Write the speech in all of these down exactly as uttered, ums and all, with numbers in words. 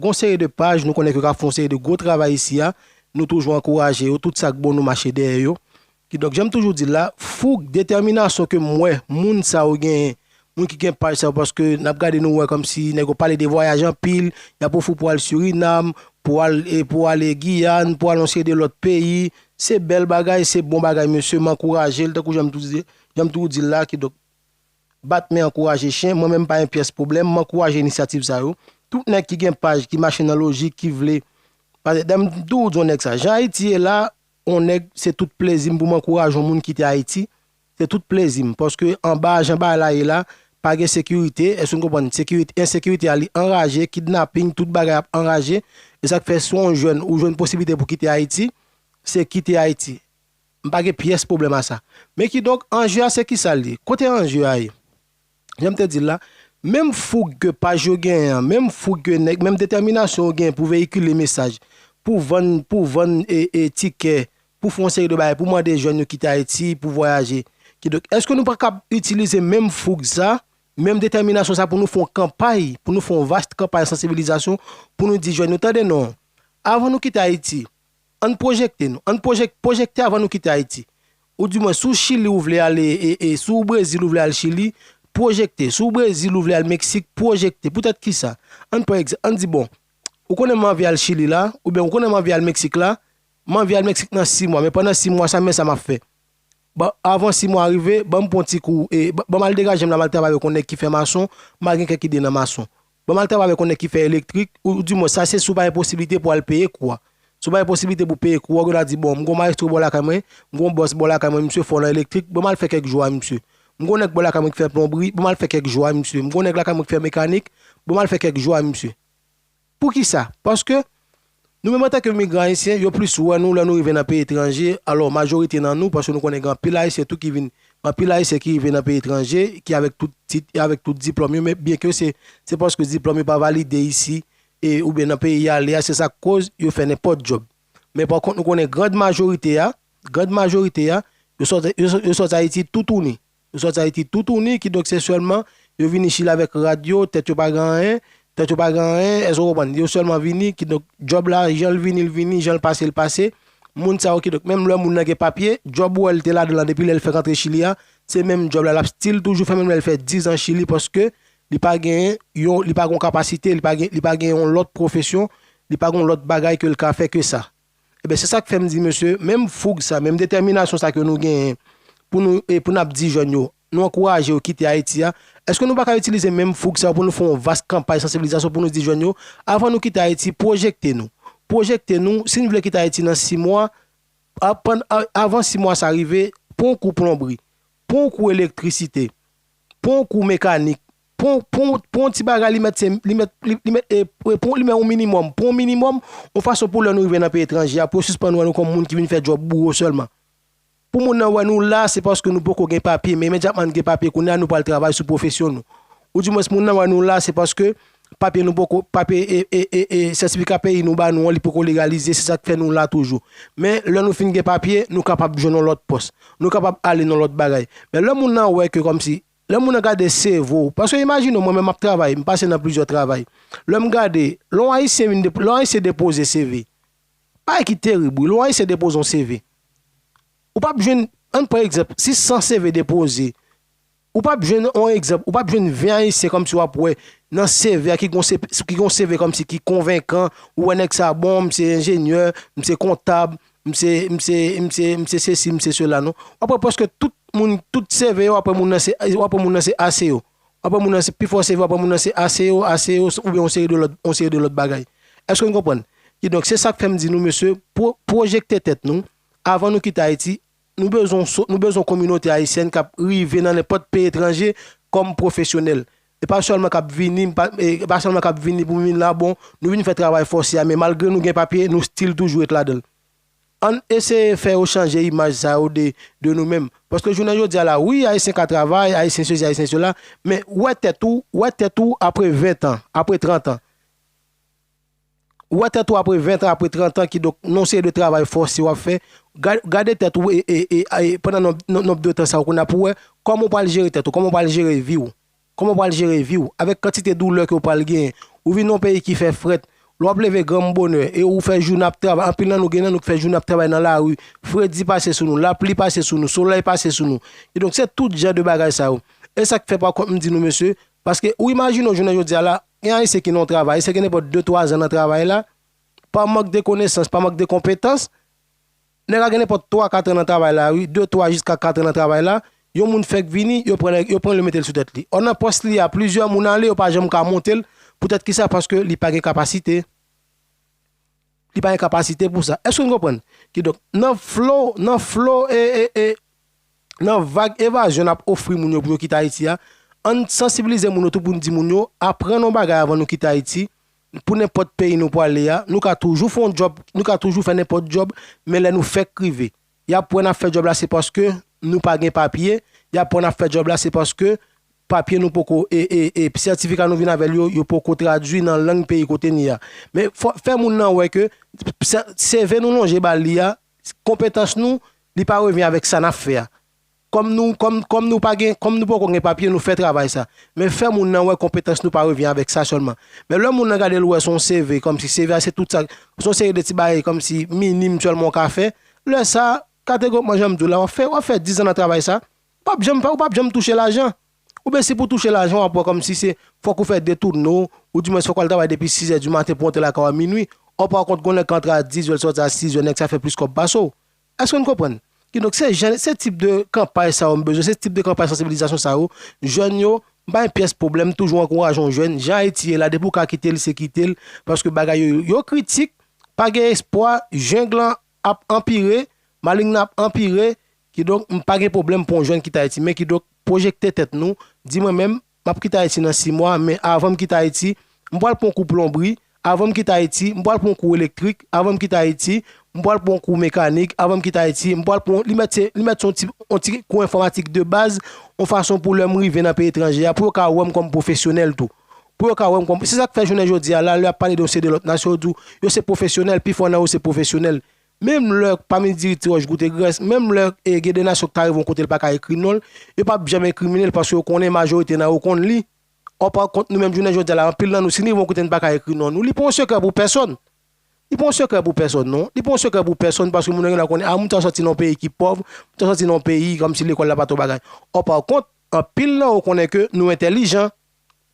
Gon seri de paj, nou konnen ke yo ka fè yon seri de gwo travay isi a. Nou toujou ankouraje yo, tout sa k bon, nou mache dèyè yo. Kidonk, jan m toujou di l la, foug, detèminasyon ke m wè moun sa yo genyen, moun ki gen paj sa yo, paske n ap gade, nou wè kòmsi nèg yo pale de vwayaj anpil, y ap ofri pou al Surinam, pou al, e pou ale Giyàn, pou al yon seri de lòt peyi. Se bèl bagay, se bon bagay, mesye, m ankouraje l, tankou jan m toujou di, jan m toujou di l la, kidonk, bat men ankouraje chen, mwen menm pa gen pyès pwoblèm, m ankouraje inisyativ sa yo. Tout nèg ki gen paj, ki mache nan lojik, ki vle, pa, m toujou di yon nèg sa, jan Ayiti ye la, yon nèg, se tout plezi m pou m ankouraje yon moun kite Ayiti, se tout plezi m, paske anba, jan bagay la ye la, pa gen sekirite, èske n konprann? Sekirite, ensekirite a, li anraje, kidnaping, tout bagay ap anraje, e sa k fè si w yon jèn, ou jwenn posiblite pou kite Ayiti, se kite Ayiti. M pa gen pyès pwoblèm a sa. Men kidonk, anje a se kisa l ye? Kote anje a ye? Jan m te di l la, menm foug ke paj yo genyen an, menm foug ke nèg, menm detèminasyon yo genyen pou veyikile mesaj, pou vann, pou vann e, e tikè, pou fè yon seri de bagay, pou mande jèn yo kite Ayiti, pou vwayaje. Kidonk, èske nou pa kab itilize menm foug sa, menm detèminasyon sa pou nou fè yon kanpay, pou nou fè yon vas kanpay sansibilizasyon, pou nou di jèn yo, tande non, avan nou kite Ayiti, ann pwojekte nou, ann pwojek-, pwojekte avan nou kite Ayiti. Ou di mwen, si w Chili ou vle ale, e, e, si w Brezil ou vle al Chili, pwojekte. Si w Brezil ou vle al Meksik, pwojekte. Poutèt kisa? Ann pran egzanp, ann di, bon, ou konnen m anvi al Chili la, oubyen ou konnen m anvi al Meksik la, m anvi al Meksik nan sis mwa, men pandan sis mwa sa, men sa m ap fè. Bon, avan sis mwa rive, ban m pran ti kou, e, ban m al degaje m la, m al travay avèk yon nèg ki fè mason, m al gen kèk ide nan mason. Ban m al travay avèk yon nèg ki fè elektrik, ou, ou di mwen, sa se si w pa gen posiblite pou al peye kou a. Si w pa gen posiblite pou peye kou a, ou gen dwa di, bon, m gon mayestwo bò lakay mwen, m gon bòs bò lakay mwen, misye fò nan elektrik, ban m al fè kèk jou a misye. M gon nèg bò lakay mwen ki fè plonbri, ban m al fè kèk jou a misye. M gon nèg lakay mwen ki fè mekanik, ban m al fè kèk jou a misye. Poukisa? Paske nou menm antanke migran ayisyen, yo plis wè nou lè nou rive nan peyi etranje, alò majorite nan nou, paske nou konnen gen anpil ayisyen tou ki vin, anpil ayisyen ki rive nan peyi etranje, ki avèk tout tit e avèk tout diplòm yo, men byenke se, se paske diplòm yo pa valide isi, e oubyen nan peyi y ale a, se sa k koz yo fè nenpòt djòb. Men pa kont, nou konnen grand majorite a, grand majorite a, yo sòti, yo sò-, yo sòti Ayiti toutouni. Yo sòti Ayiti toutouni, kidonk se sèlman yo vini Chili avèk rad yo, tèt yo pa gen anyen, tèt yo pa gen anyen, èske w konprann? Yo sèlman vini, kidonk djòb la, jan l vini, l vini, jan l pase, l pase. Moun sa yo, kidonk menm lè moun nan gen papye, djòb ou wè l te ladan l lan depi lè l fèk antre Chili a, se menm djòb la, l ap still toujou fè menm lè l fè diz an Chili, paske li pa gen yon, li pa gen yon kapasite, li pa gen, li pa gen yon lòt pwofesyon, li pa gen yon lòt bagay ke l ka fè ke sa. Ebyen, se sa k fè m di, mesye, menm foug sa, menm detèminasyon sa ke nou genyen pou nou, e pou n ap di jèn yo, nou ankouraje yo kite Ayiti a, èske nou pa ka itilize menm foug sa pou nou fè yon vas kanpay sansibilizasyon pou nou di jèn yo, avan nou kite Ayiti, pwojekte nou. Pwojekte nou, si n vle kite Ayiti nan sis mwa, apan-, a-, avan sis mwa sa rive, pran yon kou plonbri, pran yon kou elektrisite, pran yon kou mekanik, pran, pran, pran yon ti bagay, li mèt se, li mèt, li, li mèt, e, e, pran, li mèt yon minimòm, pran yon minimòm, yon fason pou lè nou rive nan peyi etranje a, pou yo sispann wè nou kòm moun ki vin fè djòb bouro sèlman. Pou moun nan wè nou la, se paske nou poko gen papye, men imedyatman n gen papye, kounye a nou pral travay sou pwofesyon nou. Oudimwens, moun nan wè nou la, se paske papye nou poko, papye, e, e, e, e, sètifika peyi nou ba nou an, li poko legalize, se sa k fè nou la toujou. Men, lè nou fin gen papye, nou kapab jwenn yon lòt pòs. Nou kapab ale nan lòt bagay. Men lè moun nan wè ke kòmsi, lè moun nan gade seve w, paske imajine w, mwen menm m ap travay, m pase nan plizyè travay. Lè m gade, lè yon Ayisyen vin depo-, lè yon Ayisyen depoze seve, bagay ki terib, wi, lè yon Ayisyen depoze yon seve, ou p ap jwenn, ann pran egzanp, si san seve depoze, ou p ap jwenn, yon egzanp, ou p ap jwenn ven Ayisyen kòmsi w ap wè nan seve a ki gon se-, ki gon seve kòmsi ki konvenkan, ou wè nèg sa bon, m se enjenyè, m se kontab, m se, m se, m se, m se sesi, m se sela, non. W ap wè prèske tout moun, tout seve yo, w ap wè moun nan se, w ap wè moun nan se ase yo. W ap wè moun nan se, pifò seve, w ap wè moun nan se ase yo, ase yo, oubyen yon seri de lòt, yon seri de lòt bagay. Èske n konprann? Kidonk, se sa k fè m di nou, mesye, pwo-, pwojekte tèt nou, avan nou kite Ayiti, nou bezwen so-, nou bezwen yon kominote ayisyèn k ap rive nan nenpòt peyi etranje kòm pwofesyonèl. E pa sèlman k ap vini, pa, e pa sèlman k ap vini pou vin la, bon, nou vin fè travay fòse a, men malgre nou gen papye, nou still toujou ret ladan l. Ann eseye fè yo chanje imaj sa yo de, de nou menm. Paske jounen jodi a la, wi, Ayisyen ka travay, Ayisyen sesi, Ayisyen sela, men wè tèt ou, wè tèt ou apre ven tan, apre trant an. Ou wè tèt ou apre ven tan, apre trant an, kidonk, nan yon seri de travay fòse w ap fè. Ga-, gade tèt ou, e, e, e, e, pandan nonb, nonb, nonb de tan sa yo kounye a pou w wè kòman w pral jere tèt ou, kòman w pral jere vi w. Kòman w pral jere vi w? Avèk kantite doulè ke w pral genyen. Ou vin nan yon peyi ki fè frèt, Lè w ap leve granm bonè e ou fè jounen ap travay, anpil nan nou gen nan nou k fè jounen ap travay nan lari, fredi pase sou nou, lapli pase sou nou, solèy pase sou nou. Kidonk, se tout jan de bagay sa yo. E sa k fè pa kont m di nou, mesye, paske ou imajine w jounen jodi a la, gen Ayisyen ki nan yon travay, Ayisyen gen nenpòt de twa zan nan travay la, pa mank de konesans, pa mank de konpetans, nèg la gen nenpòt twa kat an nan travay la, wi, de twa jiska kat an nan travay la, yon moun fèk vini, yo pran, yo pran l, yo mete l sou tèt li. Ò, nan pòs li a, plizyè moun ale, yo pa janm ka monte l. Poutèt kisa? Paske li pa gen kapasite. Li pa gen kapasite pou sa. Èske nou konprann? Kidonk, nan flo, nan flo, e, e, e, nan vag evazyon n ap ofri moun yo pou yo kite Ayiti a, ann sansibilize moun yo tou pou n di moun yo, aprann yon bagay avan nou kite Ayiti, pou nenpòt peyi nou prale a, nou ka toujou fè yon djòb, nou ka toujou fè nenpòt djòb, men lè nou fèk rive, y ap wè n ap fè djòb la se paske nou pa gen papye, y ap wè n ap fè djòb la se paske papye nou poko, e, e, e, sètifika nou vin avè l yo, yo poko tradui nan lang peyi kote n ye a. Men fò, fè moun nan wè ke sè-, C V nou lonje ba li a, konpetans nou, li pa revyen avèk sa n ap fè a. Kòm nou, kòm, kòm nou pa gen, kòm nou poko gen papye, nou fè travay sa. Men fè moun nan wè konpetans nou pa revyen avèk sa sèlman. Men lè moun nan gade l wè se yon C V, kòmsi C V a se tout sa, se yon seri de ti bagay kòmsi minim sèlman w ka fè, lè sa, kategorikman, jan m di w la, w ap fè, w ap fè diz an nan travay sa, w p ap janm fè, w p ap janm touche lajan. Oubyen si pou touche lajan, w ap wè kòmsi se, fòk ou fè detoune w, oudimwens fòk w al travay depi sizè di maten pou w rantre lakay w a minwi. Ò, pa kont, gon nèg k antre a diz è, l sòti a sis è, nèg sa fè plis kòb pase w. Èske n konprann? Kidonk, se jan, se tip de kanpay sa yo m bezwen, se tip de kanpay sansibilizasyon sa yo, jèn yo, m pa gen pyès pwoblèm, toujou ankouraje yon jèn, jan Ayiti ye la, depi w ka kite l, se kite l, paske bagay yo, yo kritik, pa gen espwa, jeng lan ap anpire, maling nan ap anpire, kidonk, m pa gen pwoblèm pou yon jèn kite Ayiti, men kidonk, pwojekte tèt nou, di mwen menm, m ap kite Ayiti nan sis mwa, men avan m kite Ayiti, m pral pran yon kou plonbri, avan m kite Ayiti, m pral pran yon kou elektrik, avan m kite Ayiti, m pral pran yon kou mekanik, avan m kite Ayiti, m pral pran, li mèt se, li mèt se yon ti, yon ti kou enfòmatik de baz, yon fason pou lè m rive nan peyi etranje a, pou yo ka wè m kòm pwofesyonèl tou. Pou yo ka wè m kòm, se sa k fè jounen jodi a la, lè y ap pale de yon seri de lòt nasyon, yo di w, yo se pwofesyonèl, pifò nan yo se pwofesyonèl. Menm lè pami diri ti wòch goute grès, menm lè, e, gen de nasyon k ta rive yon kote l pa ka ekri non l, yo p ap janm enkrimine l paske yo konnen majorite nan yo konn li. Ò, pa kont, nou menm jounen jodi a la, anpil nan nou, si n rive yon kote n pa ka ekri non nou, li pa yon sekrè pou pèsonn. Li pa yon sekrè pou pèsonn, non. Li pa yon sekrè pou pèsonn paske moun nan gen dwa konnen, a, moun sa sòti nan yon peyi ki pòv, moun sa sòti nan yon peyi kòmsi lekòl la pa t yon bagay. Ò, pa kont, anpil nan yo konnen ke nou entèlijan.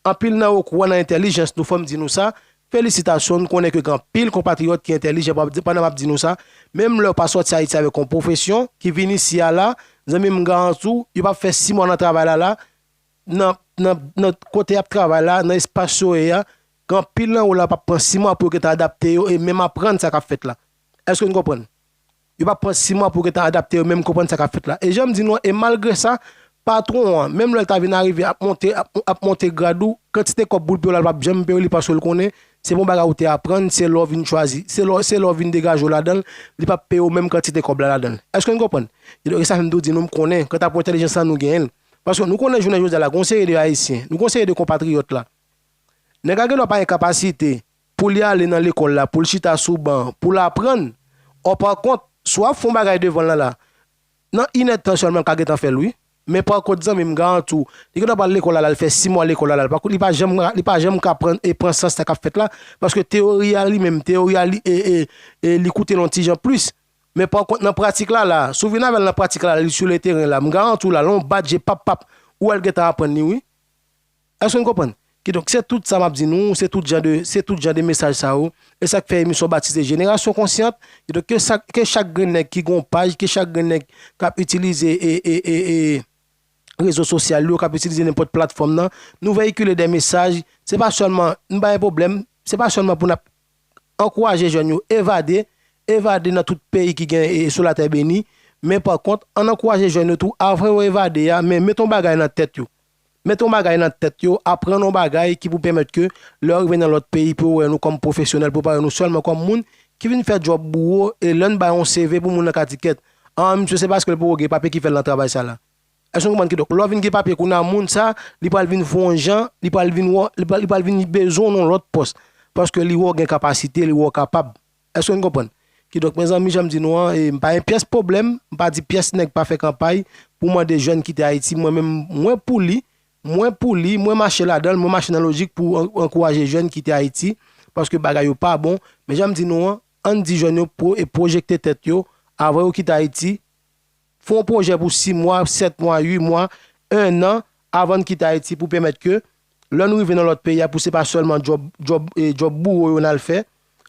Anpil nan yo kwè nan entèlijans nou, fò m di nou sa. Felisitasyon, n konnen ke gen anpil konpatriyòt ki entèlijan, pandan m ap di nou sa. Menm lè w pa sòti Ayiti avèk yon pwofesyon, ki vin isi a la, zanmi m, m garanti w, yo p ap fè sis mwa nan travay la la, nan, nan, nan kote y ap travay la, nan espas yo ye a, gen anpil nan yo la p ap pran sis mwa pou yo gentan adapte yo e menm aprann sa k ap fèt la. Èske n konprann? Yo p ap pran sis mwa pou yo gentan adapte yo, menm konprann sa k ap fèt la. E jan m di nou an, e malgre sa, patwon an, menm lè l ta vin arive ap monte, ap, ap monte grad ou, kantite kòb boul peye w la, l p ap janm peye w li paske l konnen se pa yon bagay ou te aprann, se lè w vin chwazi, se lè, se lè w vin degaje w ladan l, li p ap peye w menm kantite kòb la ladan l. Èske n konprann? Kidonk, e sa fè m tou di nou, m konnen, kanta pou entèlijans lan, nou genyen l. Paske nou konnen jounen jodi a la, gen yon seri de Ayisyen, nou gen yon seri de konpatriyòt la. Nèg la gen dwa pa gen kapasite pou li ale nan lekòl la, pou l chita sou ban, pou l aprann. Ò, pa kont, si w ap fè yon bagay devan l la, nan inèdtan sèlman l ka gentan fè l, wi. Men pa kont, zanmi m, m garanti w, li gen dwa pral lekòl la, l al fè sis mwa lekòl la, l al pa, li pa janm, li pa janm ka pran, e pran sans sa k ap fèt la, paske teyori a li menm, teyori a li, e, e, e li koute l yon ti jan plis. Men pa kont, nan pratik la, la, si w vin avè l nan pratik la, li sou le teren la, m garanti w la, lè yon bat je pap pap, ou wè l gentan aprann li, wi. Èske n konprann? Kidonk, se tout sa m ap di nou, se tout jan de, se tout jan de mesaj sa yo. E sa k fè emisyon batize Jenerasyon Konsyant. Kidonk, ke sa, ke chak grenn nèg ki gen yon paj, ke chak grenn nèg k ap itilize e, e, e, e, rezo sosyal yo, k ap itilize nenpòt platfòm nan, nou veyikile de mesaj. Se pa sèlman, nou pa gen pwoblèm, se pa sèlman pou n ap ankouraje jèn yo evade, evade nan tout peyi ki gen, e, sou latè beni, men pa kont, ann ankouraje jèn yo tou, avan yo evade a, men mete yon bagay nan tèt yo. Mete yon bagay nan tèt yo, aprann yon bagay ki pou pèmèt ke lè yo rive nan lòt peyi, pou yo wè nou kòm pwofesyonèl, pou yo pa wè nou sèlman kòm moun ki vin fè djòb bouwo, e lè n bay yon C V pou moun nan ka di kèt, a, misye se paske l poko gen papye ki fè l nan travay sa la. Èske w konprann? Kidonk, lè w vin gen papye kounye a, moun sa, li pral vin fè w yon jan, li pral vin wè, li pral, li pral vin bezwen w nan yon lòt pòs. Paske li wè w gen kapasite, li wè w kapab. Èske n konprann? Kidonk, mezanmi, jan m di nou an, e, m pa gen pyès pwoblèm, m pa di pyès nèg pa fè kanpay pou mande jèn kite Ayiti. Mwen menm, mwen pou li, mwen pou li, mwen mache ladan l, mwen mache nan lojik pou an-, ankouraje jèn kite Ayiti, paske bagay yo pa bon. Men jan m di nou an, ann di jèn yo pwo- e pwojekte tèt yo avan yo kite Ayiti. Fè yon pwojè pou sis mwa, sèt mwa, uit mwa, en an avan n kite Ayiti pou pèmèt ke lè nou rive nan lòt peyi a, pou se pa sèlman djòb, djòb, e, djòb bouro yo n al fè,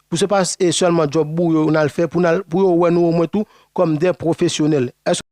pou se pa e, sèlman djòb bouro yo n al fè, pou, n al, pou yo wè nou omwen tou kòm de pwofesyonèl. Èske